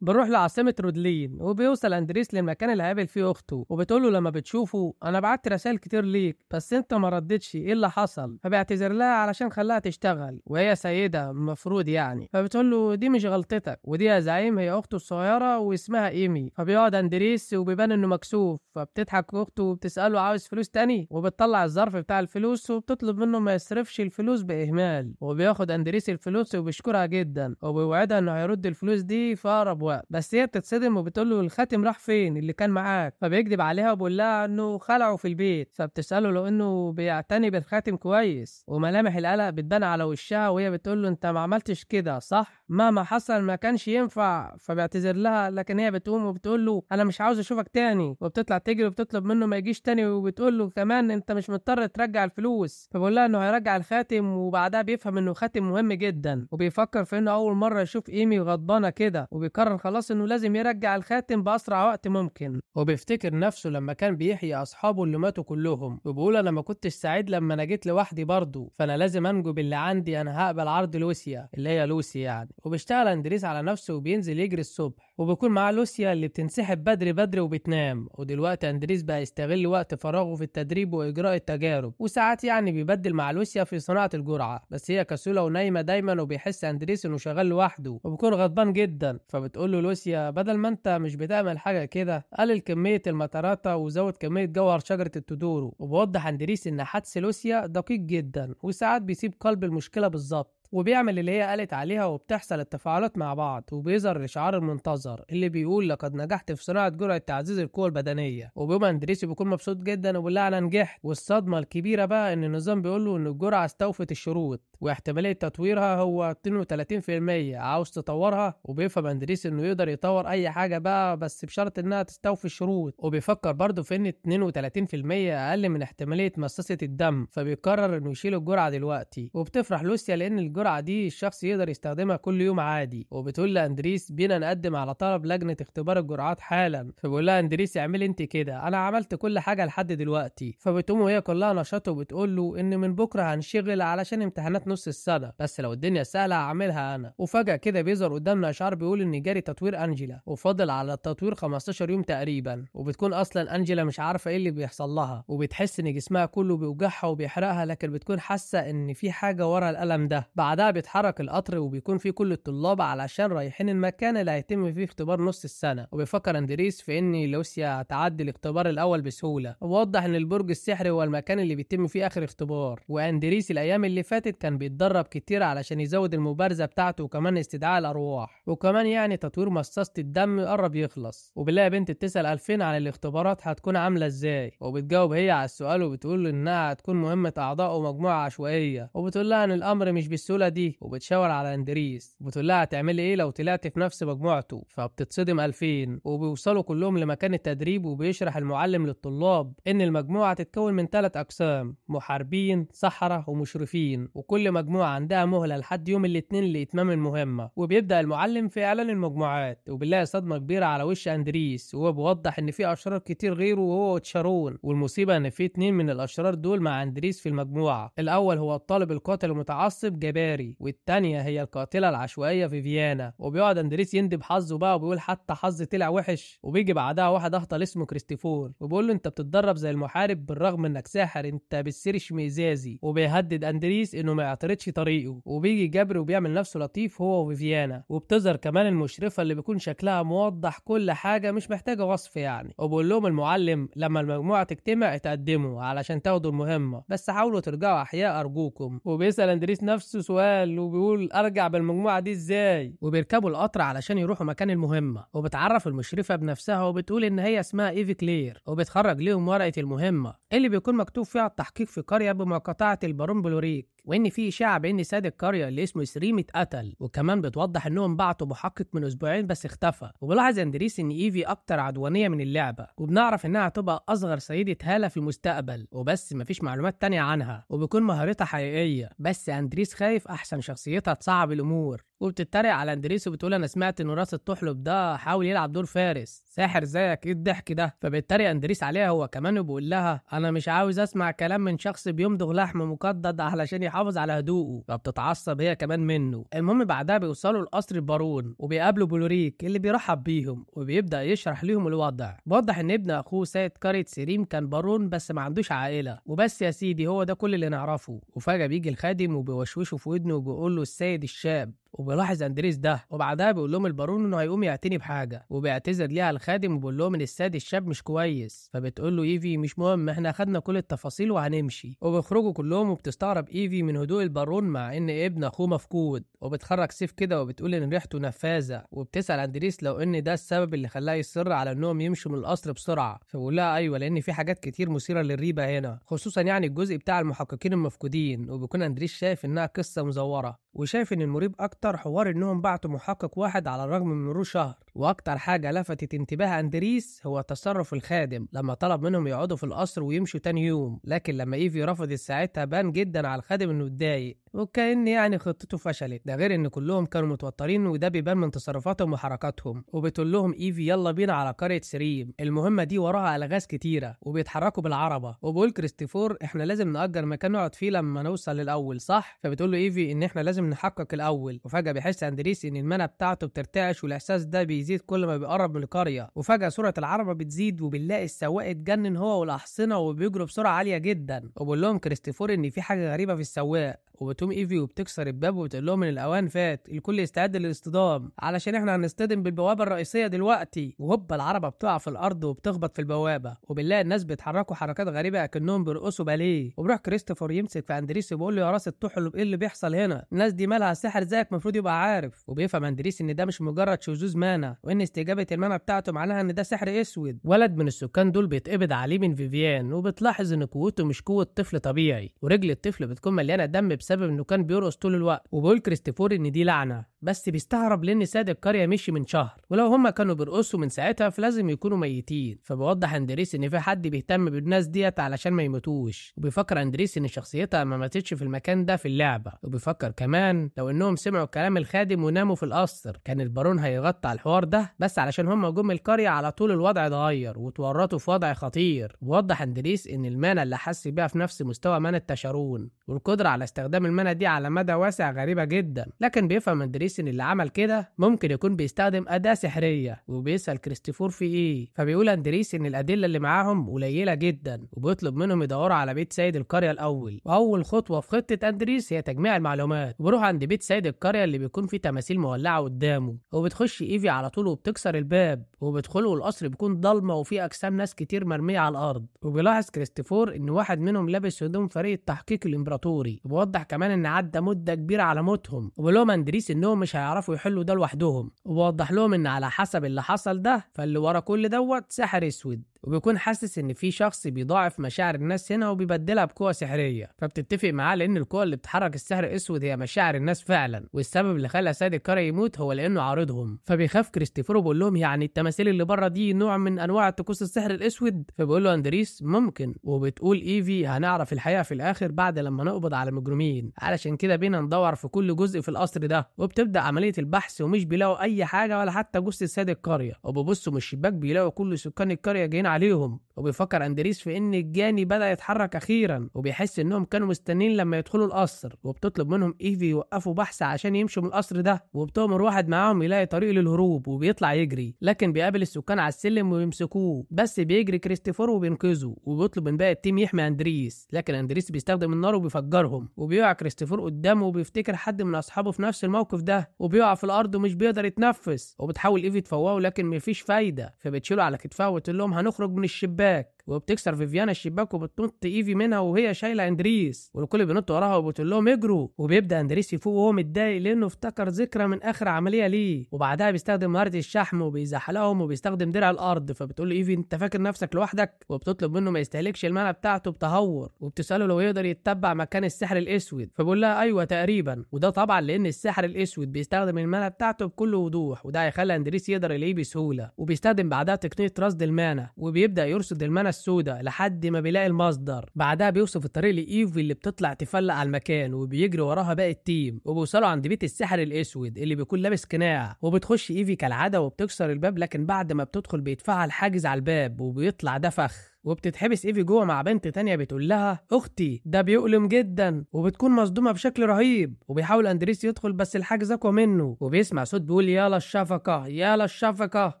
A: بنروح لعاصمة رودلين، وبيوصل اندريس للمكان اللي هيقابل فيه اخته، وبتقول له لما بتشوفه انا بعت رسائل كتير ليك بس انت ما ردتش، ايه اللي حصل؟ فبيعتذر لها علشان خلاها تشتغل وهي سيدة المفروض يعني. فبتقول له دي مش غلطتك، ودي يا زعيم هي اخته الصغيرة واسمها ايمي. فبيقعد اندريس وبيبان انه مكسوف، فبتضحك اخته وبتسأله عاوز فلوس تاني، وبتطلع الظرف بتاع الفلوس وبتطلب منه ما يصرفش الفلوس باهمال. وبياخد اندريس الفلوس وبيشكرها جدا، وبيوعدها انه هيرد الفلوس دي في اقرب وقت. بس هي بتتصدم وبتقول له الخاتم راح فين اللي كان معاك؟ فبيكذب عليها وبيقول لها انه خلعه في البيت. فبتساله لو انه بيعتني بالخاتم كويس، وملامح القلق بتبان على وشها وهي بتقول له انت ما عملتش كده صح؟ مهما حصل ما كانش ينفع. فبيعتذر لها، لكن هي بتقوم وبتقول له انا مش عاوز اشوفك تاني، وبتطلع تجري وبتطلب منه ما يجيش تاني، وبتقول له كمان انت مش مضطر ترجع الفلوس. فبيقول لها انه هيرجع الخاتم، وبعدها بيفهم انه خاتم مهم جدا، وبيفكر في انه اول مرة يشوف ايمي غضبانه كده، وبيقرر خلاص انه لازم يرجع الخاتم باسرع وقت ممكن. وبيفتكر نفسه لما كان بيحيي اصحابه اللي ماتوا كلهم، وبيقول انا ما كنتش سعيد لما نجيت لوحدي برضه، فانا لازم انجو باللي عندي، انا هقبل عرض لوسيا اللي هي لوسي يعني. وبيشتغل اندريس على نفسه وبينزل يجري الصبح، وبيكون معاه لوسيا اللي بتنسحب بدري بدري وبتنام. ودلوقتي اندريس بقى يستغل وقت فراغه في التدريب واجراء التجارب، وساعات يعني بيبدل مع لوسيا في صناعة الجرعة، بس هي كسوله ونايمه دايما، وبيحس اندريس انه شغال لوحده وبيكون غضبان جدا. فبتقول له لوسيا بدل ما انت مش بتعمل حاجة كده قلل كمية المطراطه وزود كمية جوهر شجرة التودورو. وبوضح اندريس ان حدس لوسيا دقيق جدا، وساعات بيسيب قلب المشكلة بالظبط، وبيعمل اللي هي قالت عليها، وبتحصل التفاعلات مع بعض، وبيظهر الاشعار المنتظر اللي بيقول لقد نجحت في صناعة جرعة تعزيز القوة البدنية. وبيقوم اندريس بيكون مبسوط جدا وبيقول لها انا نجحت. والصدمه الكبيرة بقى ان النظام بيقول له ان الجرعة استوفت الشروط واحتماليه تطويرها هو 32%، عاوز تطورها؟ وبيفهم اندريس انه يقدر يطور اي حاجة بقى بس بشرط انها تستوفي الشروط. وبيفكر برضه في ان 32% اقل من احتمالية مصاصه الدم، فبيقرر انه يشيل الجرعة دلوقتي. وبتفرح لوسيا لان الجرعة دي الشخص يقدر يستخدمها كل يوم عادي. وبتقول لاندريس بينا نقدم على طلب لجنة اختبار الجرعات حالا. فبيقول لها اندريس اعملي انت كده، انا عملت كل حاجة لحد دلوقتي. فبتقوم وهي كلها نشاط وبتقول له ان من بكره هنشغل علشان امتحانات نص السنة، بس لو الدنيا سهلة هعملها انا. وفجاة كده بيظهر قدامنا اشعار بيقول ان جاري تطوير انجيلا، وفاضل على التطوير 15 يوم تقريبا. وبتكون اصلا انجيلا مش عارفه ايه اللي بيحصل لها، وبتحس ان جسمها كله بيوجعها وبيحرقها، لكن بتكون حاسه ان في حاجة ورا الالم ده. بعدها بيتحرك القطر وبيكون فيه كل الطلاب علشان رايحين المكان اللي هيتم فيه اختبار نص السنة. وبيفكر اندريس في ان لوسيا هتعدي الاختبار الاول بسهولة، ووضح ان البرج السحري هو المكان اللي بيتم فيه اخر اختبار. واندريس الايام اللي فاتت كان بيتدرب كتير علشان يزود المبارزة بتاعته، وكمان استدعاء الارواح، وكمان يعني تطوير مصاصه الدم قرب يخلص. وبنلاقي بنت بتسال 2000 عن الاختبارات هتكون عامله ازاي، وبتجاوب هي على السؤال وبتقول انها هتكون مهمة اعضاء ومجموعة عشوائية، وبتقول لها ان الامر مش بالسهولة دي، وبتشاور على اندريس وبتقول لها هتعملي ايه لو طلعت في نفس مجموعته. فبتتصدم 2000. وبيوصلوا كلهم لمكان التدريب، وبيشرح المعلم للطلاب ان المجموعة تتكون من 3 اقسام: محاربين، سحره، ومشرفين، وكل مجموعة عندها مهله لحد يوم الاثنين لاتمام المهمة. وبيبدا المعلم في اعلان المجموعات، وبنلاقي صدمة كبيرة على وش اندريس، وهو بيوضح ان في اشرار كتير غيره وهو وتشارون. والمصيبة ان في 2 من الاشرار دول مع اندريس في المجموعة، الاول هو الطالب القاتل المتعصب جباري، والتانية هي القاتلة العشوائية فيفيانا. وبيقعد اندريس يندب حظه بقى وبيقول حتى حظي طلع وحش. وبيجي بعدها واحد اهطل اسمه كريستوفور وبيقول له انت بتتدرب زي المحارب بالرغم انك ساحر، انت بتسير اشمئزازي. وبيهدد اندريس انه ما يعترضش طريقه. وبيجي جابري وبيعمل نفسه لطيف هو وفيفيانا، وبتظهر كمان المشرفة اللي بيكون شكلها موضح كل حاجة مش محتاجه وصف يعني. وبقول لهم المعلم لما المجموعة تجتمع اتقدموا علشان تاخدوا المهمة، بس حاولوا ترجعوا احياء ارجوكم. وبيسال اندريس نفسه سؤال وبيقول ارجع بالمجموعة دي ازاي؟ وبيركبوا القطر علشان يروحوا مكان المهمة. وبتعرف المشرفة بنفسها وبتقول ان هي اسمها ايفي كلير، وبتخرج ليهم ورقة المهمة اللي بيكون مكتوب فيها التحقيق في قرية بمقاطعة البارون بلوريك، وان في اشاعة بان سيد القرية اللي اسمه سريم اتقتل. وكمان بتوضح انهم بعتوا محقق من اسبوعين بس اختفى. وبلاحظ اندريس ان ايفي اكتر عدوانية من اللعبة، وبنعرف انها هتبقى اصغر سيده هاله في المستقبل وبس، مفيش معلومات تانية عنها، وبيكون مهارتها حقيقية، بس اندريس خايف احسن شخصيتها تصعب الامور. وبتتريق على اندريس وبتقول انا سمعت ان راس الطحلب ده حاول يلعب دور فارس ساحر زيك، ايه الضحك ده؟ فبيتريق اندريس عليها هو كمان وبيقول لها انا مش عاوز اسمع كلام من شخص بيمضغ لحم مقدد علشان يحافظ على هدوءه. فبتتعصب هي كمان منه. المهم بعدها بيوصلوا لقصر البارون وبيقابلوا بولوريك اللي بيرحب بيهم وبيبدا يشرح ليهم الوضع. بيوضح ان ابن اخوه سيد قرية سريم كان بارون بس ما عندوش عائلة، وبس يا سيدي هو ده كل اللي نعرفه. وفجاة بيجي الخادم وبيوشوشه في ودنه وبيقول له السيد الشاب، وبيلاحظ اندريس ده. وبعدها بيقول لهم البارون انه هيقوم يعتني بحاجة، وبيعتذر ليها الخادم وبيقول لهم ان السيد الشاب مش كويس. فبتقول له ايفي مش مهم، احنا اخدنا كل التفاصيل وهنمشي. وبيخرجوا كلهم، وبتستغرب ايفي من هدوء البارون مع ان ابن اخوه مفقود، وبتخرج سيف كده وبتقول ان ريحته نفاذه. وبتسال اندريس لو ان ده السبب اللي خلاه يصر على انهم يمشوا من القصر بسرعة، فبيقول لها ايوه لان في حاجات كتير مثيرة للريبه هنا، خصوصا يعني الجزء بتاع المحققين المفقودين. وبيكون اندريس شايف انها قصة مزوره، وشايف ان المريب اكتر حوار انهم بعتوا محقق واحد على الرغم من مرور شهر. واكتر حاجة لفتت انتباه اندريس هو تصرف الخادم لما طلب منهم يقعدوا في القصر ويمشوا تاني يوم، لكن لما ايفي رفضت ساعتها بان جدا على الخادم انه اتضايق وكأن يعني خطته فشلت. ده غير ان كلهم كانوا متوترين وده بيبان من تصرفاتهم وحركاتهم. وبتقول لهم ايفي يلا بينا على قرية سريم، المهمة دي وراها الغاز كتيرة، وبيتحركوا بالعربه. وبيقول كريستوفر احنا لازم نأجر مكان نقعد فيه لما نوصل للاول صح؟ فبتقول له ايفي ان احنا لازم نحقق الاول. وفجاة بيحس اندريس ان المنى بتاعته بترتعش، والاحساس ده بيزيد كل ما بيقرب من القرية. وفجاة سرعة العربة بتزيد، وبنلاقي السواق اتجنن هو والاحصنه وبيجروا بسرعة عالية جدا. وبقول لهم كريستوفر ان في حاجة غريبة في السواق. وبتقوم ايفي وبتكسر الباب وبتقول لهم ان الاوان فات، الكل يستعد للاصطدام علشان احنا هنصطدم بالبوابه الرئيسية دلوقتي. وهوبا العربة بتقع في الارض وبتخبط في البوابة، وبنلاقي الناس بيتحركوا حركات غريبة اكنهم بيرقصوا باليه. وبروح كريستوفر يمسك في اندريس وبيقول له يا راس الطحلب ايه اللي بيحصل هنا؟ الناس دي مالها سحر زيك المفروض يبقى عارف. وبيفهم اندريس ان ده مش مجرد شذوذ مانا، وان استجابة المانا بتاعته معناها ان ده سحر اسود. ولد من السكان دول بيتقبض عليه من فيفيان، وبتلاحظ ان قوته مش قوة طفل طبيعي، ورجل الطفل بتكون مليانة دم بسبب انه كان بيرقص طول الوقت. وبيقول كريستوفر ان دي لعنه، بس بيستغرب لان سيد القرية مشي من شهر، ولو هما كانوا بيرقصوا من ساعتها فلازم يكونوا ميتين. فبيوضح اندريس ان في حد بيهتم بالناس ديت علشان ما يموتوش. وبيفكر اندريس ان شخصيتها ما ماتتش في المكان ده في اللعبة. وبيفكر كمان لو انهم سمعوا كلام الخادم وناموا في القصر كان البارون هيغطي على الحوار ده، بس علشان هما جم القرية على طول الوضع اتغير وتورطوا في وضع خطير. ووضح اندريس ان المانا اللي حس بيها في نفس مستوى مانا التشارون، والقدرة على استخدام المانا دي على مدى واسع غريبة جدا. لكن بيفهم اندريس ان اللي عمل كده ممكن يكون بيستخدم اداه سحريه، وبيسال كريستوفر في ايه، فبيقول اندريس ان الادلة اللي معاهم قليله جدا، وبيطلب منهم يدوروا على بيت سيد القرية الاول. واول خطوة في خطه اندريس هي تجميع المعلومات. وبيروح عند بيت سيد القرية اللي بيكون فيه تماثيل مولعه قدامه، وبتخش ايفي على طول وبتكسر الباب، وبيدخلوا القصر بيكون ضلمة وفيه اجسام ناس كتير مرمية على الارض. وبيلاحظ كريستوفر ان واحد منهم لابس هدوم فريق التحقيق الامبراطوري، وبيوضح كمان ان عدى مده كبيرة على موتهم. وبيقول لهم اندريس انهم مش هيعرفوا يحلوا ده لوحدهم، وبوضح لهم ان على حسب اللي حصل ده فاللي ورا كل دوت سحر اسود. وبيكون حاسس ان في شخص بيضاعف مشاعر الناس هنا وبيبدلها بقوة سحريه، فبتتفق معاه لان القوة اللي بتحرك السحر الاسود هي مشاعر الناس فعلا، والسبب اللي خلى سيد القرية يموت هو لانه عارضهم. فبيخاف كريستوفر وبيقول لهم يعني التماثيل اللي بره دي نوع من انواع طقوس السحر الاسود؟ فبيقول له اندريس ممكن. وبتقول ايفي هنعرف الحقيقة في الاخر بعد لما نقبض على المجرمين، علشان كده بينا ندور في كل جزء في القصر ده. وبتبدا عملية البحث ومش بيلاقوا اي حاجة ولا حتى جثة سيد القرية. وبيبصوا من الشباك بيلاقوا كل سكان القرية جايين عليهم. وبيفكر اندريس في ان الجاني بدأ يتحرك اخيرا، وبيحس انهم كانوا مستنين لما يدخلوا القصر، وبتطلب منهم ايفي يوقفوا بحث عشان يمشوا من القصر ده، وبتؤمر واحد معاهم يلاقي طريق للهروب وبيطلع يجري، لكن بيقابل السكان على السلم ويمسكوه، بس بيجري كريستوفر وبينقذه، وبيطلب من باقي ال team يحمي اندريس، لكن اندريس بيستخدم النار وبيفجرهم، وبيقع كريستوفر قدامه وبيفتكر حد من اصحابه في نفس الموقف ده، وبيقع في الارض ومش بيقدر يتنفس، وبتحاول ايفي تفوقه لكن مفيش فايده، فبتشيله على كتفها وتقول لهم هنخرج من الشباك، وبتكسر فيفيانا الشباك وبتنط ايفي منها وهي شايله اندريس، والكل بينط وراها وبتقول لهم اجروا. وبيبدا اندريس يفوق وهو متضايق لانه افتكر ذكرى من اخر عملية ليه، وبعدها بيستخدم مهارة الشحم وبيزحلقهم وبيستخدم درع الارض، فبتقول له ايفي انت فاكر نفسك لوحدك، وبتطلب منه ما يستهلكش ال mana بتاعته بتهور، وبتساله لو يقدر يتبع مكان السحر الاسود، فبيقول لها ايوه تقريبا، وده طبعا لان السحر الاسود بيستخدم ال mana بتاعته بكل وضوح، وده هيخلي اندريس يقدر يلاقيه بسهولة. وبيستخدم بعدها تقنية رصد ال mana، وبيبدا يرصد ال mana السوداء لحد ما بيلاقي المصدر. بعدها بيوصف الطريق لايفي اللي بتطلع تفلق على المكان، وبيجري وراها باقي ال team، وبيوصلوا عند بيت السحر الاسود اللي بيكون لابس قناع، وبتخش ايفي كالعادة وبتكسر الباب، لكن بعد ما بتدخل بيتفعل حاجز على الباب وبيطلع ده فخ، وبتتحبس ايفي جوه مع بنت تانية بتقول لها اختي ده بيؤلم جدا، وبتكون مصدومة بشكل رهيب. وبيحاول اندريس يدخل بس الحاجز اقوى منه، وبيسمع صوت بيقول يالا الشفقة يالا الشفقة،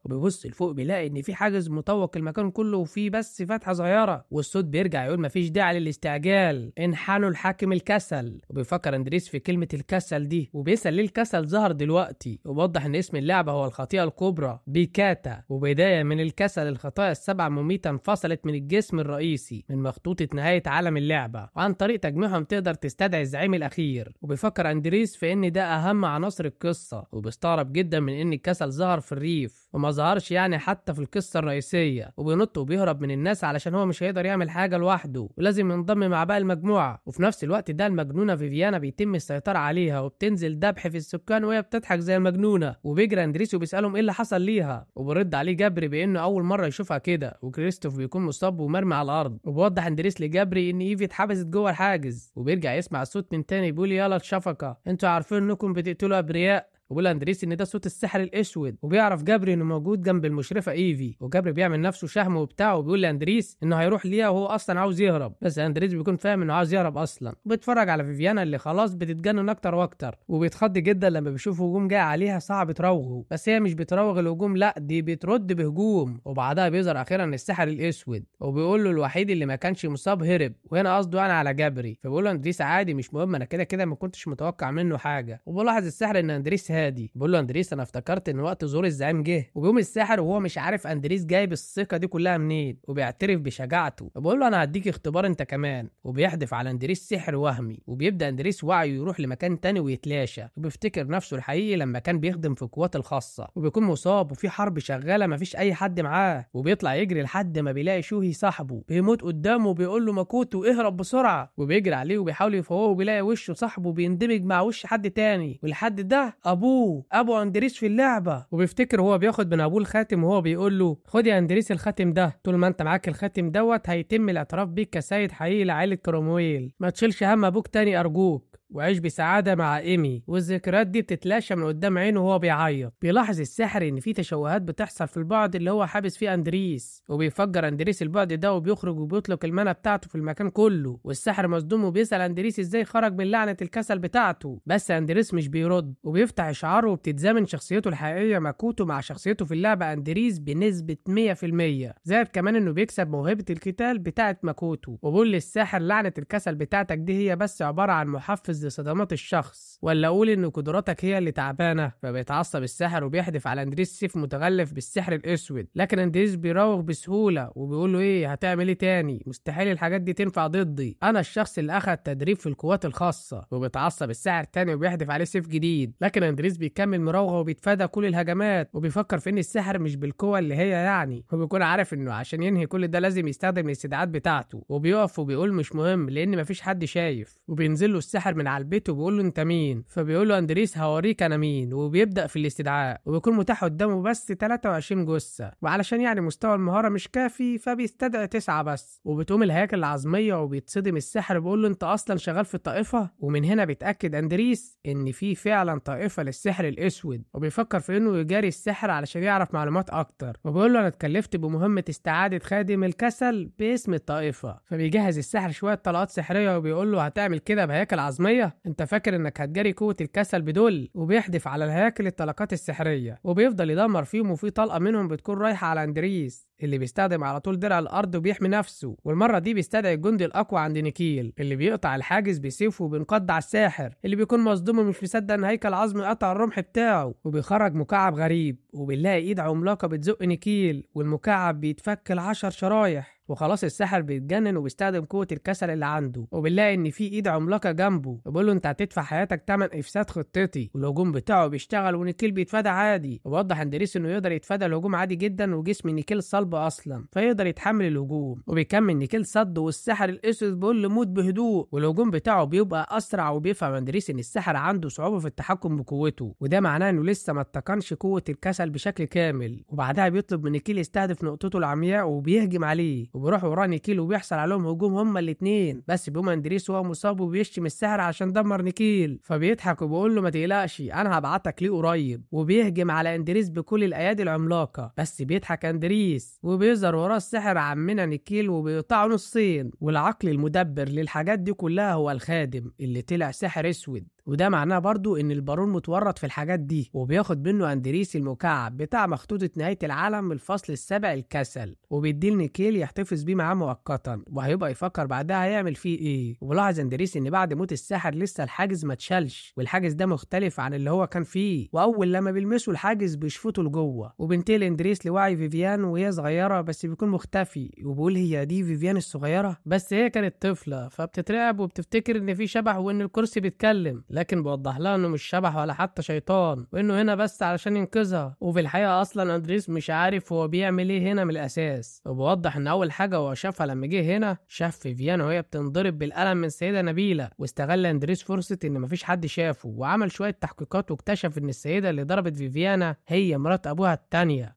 A: وبيبص لفوق بيلاقي ان في حاجز مطوق المكان كله وفيه بس فتحه صغيرة، والصوت بيرجع يقول مفيش داعي للاستعجال، انحنوا الحاكم الكسل. وبيفكر اندريس في كلمة الكسل دي، وبيسال ليه الكسل ظهر دلوقتي، وبوضح ان اسم اللعبة هو الخطيئة الكبرى بيكاتا، وبداية من الكسل الخطايا السبع مميته انفصلت من الجسم الرئيسي من مخطوطة نهاية عالم اللعبة، وعن طريق تجميعهم تقدر تستدعي الزعيم الأخير. وبيفكر أندريس في إن ده أهم عناصر القصة، وبيستغرب جدا من إن الكسل ظهر في الريف وما ظهرش يعني حتى في القصة الرئيسية، وبينط وبيهرب من الناس علشان هو مش هيقدر يعمل حاجة لوحده ولازم ينضم مع باقي المجموعة. وفي نفس الوقت ده المجنونة فيفيانا بيتم السيطرة عليها، وبتنزل ذبح في السكان وهي بتضحك زي المجنونة، وبيجري أندريس وبيسألهم إيه اللي حصل ليها، وبيرد عليه جبري بإنه أول مرة يشوفها كده، وكريستوف بيكون مصاب ومرمي على الارض. وبوضح اندريس لجبري ان ايفي اتحبست جوه الحاجز، وبيرجع يسمع الصوت من تاني بيقول يلا الشفقة انتوا عارفين انكم بتقتلوا ابرياء، وبيقول اندريس ان ده صوت السحر الاسود، وبيعرف جبري انه موجود جنب المشرفة ايفي، وجبري بيعمل نفسه شهم وبتاع، وبيقول لاندريس انه هيروح ليها وهو اصلا عاوز يهرب، بس اندريس بيكون فاهم انه عاوز يهرب اصلا. وبيتفرج على فيفيانا اللي خلاص بتتجنن اكتر واكتر، وبيتخض جدا لما بيشوف هجوم جاي عليها صعب تراوغه، بس هي مش بتراوغ الهجوم، لا دي بترد بهجوم. وبعدها بيظهر اخيرا السحر الاسود، وبيقول له الوحيد اللي ما كانش مصاب هرب، وهنا قصده انا على جبري، فبيقول له اندريس عادي مش مهم انا كده كده ما كنتش متوقع منه حاجة. وبيلاحظ السحر ان اندريس هادي، بيقول له اندريس انا افتكرت ان وقت ظهور الزعيم جه، وبيقوم الساحر وهو مش عارف اندريس جايب الثقة دي كلها منين، وبيعترف بشجاعته، وبيقول له انا هديك اختبار انت كمان، وبيحدف على اندريس سحر وهمي، وبيبدا اندريس وعيه يروح لمكان تاني ويتلاشى، وبيفتكر نفسه الحقيقي لما كان بيخدم في القوات الخاصة، وبيكون مصاب وفي حرب شغالة مفيش اي حد معاه، وبيطلع يجري لحد ما بيلاقي شوهي صاحبه بيموت قدامه وبيقول له ماكوتو اهرب بسرعة، وبيجري عليه وبيحاول يفوقه، وبيلاقي وشه صاحبه بيندمج مع وش حد تاني، والحد ده ابو اندريس في اللعبة. وبيفتكر هو بياخد من ابوه الخاتم وهو بيقول له خد يا اندريس الخاتم ده، طول ما انت معاك الخاتم دوت هيتم الاعتراف بيك كسيد حقيقي لعائلة كرومويل، ما تشيلش هم ابوك تاني ارجوك، وعيش بسعادة مع ايمي. والذكريات دي بتتلاشى من قدام عينه وهو بيعيط. بيلاحظ الساحر ان في تشوهات بتحصل في البعد اللي هو حابس فيه اندريس، وبيفجر اندريس البعد ده وبيخرج وبيطلق ال mana بتاعته في المكان كله، والساحر مصدوم وبيسأل اندريس ازاي خرج من لعنه الكسل بتاعته، بس اندريس مش بيرد، وبيفتح اشعاره وبتتزامن شخصيته الحقيقية ماكوتو مع شخصيته في اللعبة اندريس بنسبة 100%، زائد كمان انه بيكسب موهبة القتال بتاعه ماكوتو. وبيقول للساحر لعنه الكسل بتاعتك دي هي بس عبارة عن محفز لصدمات الشخص، ولا اقول ان قدراتك هي اللي تعبانة. فبيتعصب الساحر وبيحدف على اندريس سيف متغلف بالسحر الاسود، لكن اندريس بيراوغ بسهولة وبيقول له ايه هتعمل ايه تاني، مستحيل الحاجات دي تنفع ضدي، انا الشخص اللي اخذ تدريب في القوات الخاصة. وبيتعصب الساحر تاني وبيحدف عليه سيف جديد، لكن اندريس بيكمل مراوغه وبيتفادى كل الهجمات، وبيفكر في ان الساحر مش بالقوة اللي هي يعني، وبيكون عارف انه عشان ينهي كل ده لازم يستخدم الاستدعاءات بتاعته، وبيقف وبيقول مش مهم لان مفيش حد شايف. وبينزل له الساحر من من على البيت وبيقول له انت مين؟ فبيقول له اندريس هوريك انا مين، وبيبدا في الاستدعاء، وبيكون متاح قدامه بس 23 جثة، وعلشان يعني مستوى المهارة مش كافي فبيستدعي 9 بس. وبتقوم الهياكل العظميه وبيتصدم الساحر بيقول له انت اصلا شغال في الطائفة. ومن هنا بيتاكد اندريس ان في فعلا طائفة للسحر الاسود، وبيفكر في انه يجاري السحر علشان يعرف معلومات اكتر، وبيقول له انا اتكلفت بمهمة استعاده خادم الكسل باسم الطائفة. فبيجهز الساحر شوية طلقات سحريه وبيقول له هتعمل كده بهياكل عظميه؟ انت فاكر انك هتجاري قوة الكسل بدول؟ وبيحدف على الهياكل الطلقات السحريه وبيفضل يدمر فيهم، وفي طلقه منهم بتكون رايحة على اندريس اللي بيستخدم على طول درع الارض وبيحمي نفسه. والمرة دي بيستدعي الجندي الاقوى عند نيكيل اللي بيقطع الحاجز بسيفه وبينقض على الساحر اللي بيكون مصدوم ومش مصدق ان هيكل عظمي قطع الرمح بتاعه، وبيخرج مكعب غريب، وبنلاقي ايد عملاقة بتزق نيكيل والمكعب بيتفك ل10 شرايح. وخلاص الساحر بيتجنن وبيستخدم قوة الكسل اللي عنده، وبنلاقي ان في ايد عملاقة جنبه وبيقول له انت هتدفع حياتك تمن افساد خطتي، والهجوم بتاعه بيشتغل ونيكيل بيتفادى عادي. وبوضح اندريس انه يقدر يتفادى الهجوم عادي جدا، وجسم نيكيل صلب اصلا فيقدر يتحمل الهجوم، وبيكمل نيكيل صد، والساحر الاسود بيقول له موت بهدوء، والهجوم بتاعه بيبقى اسرع. وبيفهم اندريس ان الساحر عنده صعوبة في التحكم بقوته، وده معناه انه لسه ما اتقنش قوة الكسل بشكل كامل. وبعدها بيطلب من نيكيل يستهدف نقطته العمياء وبيهجم عليه، وبيروح وراه نيكيل وبيحصل عليهم هجوم هما الاثنين، بس بيقوم اندريس وهو مصاب وبيشتم الساحر عشان دمر نيكيل، فبيضحك وبيقول له ما تقلقش انا هبعتك ليه قريب، وبيهجم على اندريس بكل الايادي العملاقة، بس بيضحك اندريس وبيظهر وراه الساحر عمنا نيكيل وبيقطعه نصين. والعقل المدبر للحاجات دي كلها هو الخادم اللي طلع ساحر اسود، وده معناه برضو ان البارون متورط في الحاجات دي. وبياخد منه اندريس المكعب بتاع مخطوطة نهاية العالم من الفصل السابع الكسل، وبيديه لنيكيل يحتفظ بيه معاه مؤقتا، وهيبقى يفكر بعدها هيعمل فيه ايه. وبلاحظ اندريس ان بعد موت الساحر لسه الحاجز ما اتشالش، والحاجز ده مختلف عن اللي هو كان فيه، واول لما بيلمسوا الحاجز بيشفطوا لجوه. وبينتقل اندريس لوعي فيفيان وهي صغيرة، بس بيكون مختفي، وبيقول هي دي فيفيان الصغيرة؟ بس هي كانت طفلة، فبتترعب وبتفتكر ان في شبح وان الكرسي بيتكلم، لكن بوضح لها انه مش شبح ولا حتى شيطان، وانه هنا بس علشان ينقذها. وفي الحقيقة اصلا اندريس مش عارف هو بيعمل ايه هنا من الاساس. وبوضح ان اول حاجة هو شافها لما جه هنا، شاف فيفيان وهي بتنضرب بالقلم من السيدة نبيلة، واستغل اندريس فرصة ان مفيش حد شافه، وعمل شوية تحقيقات واكتشف ان السيدة اللي ضربت فيفيانا هي مرات ابوها التانية.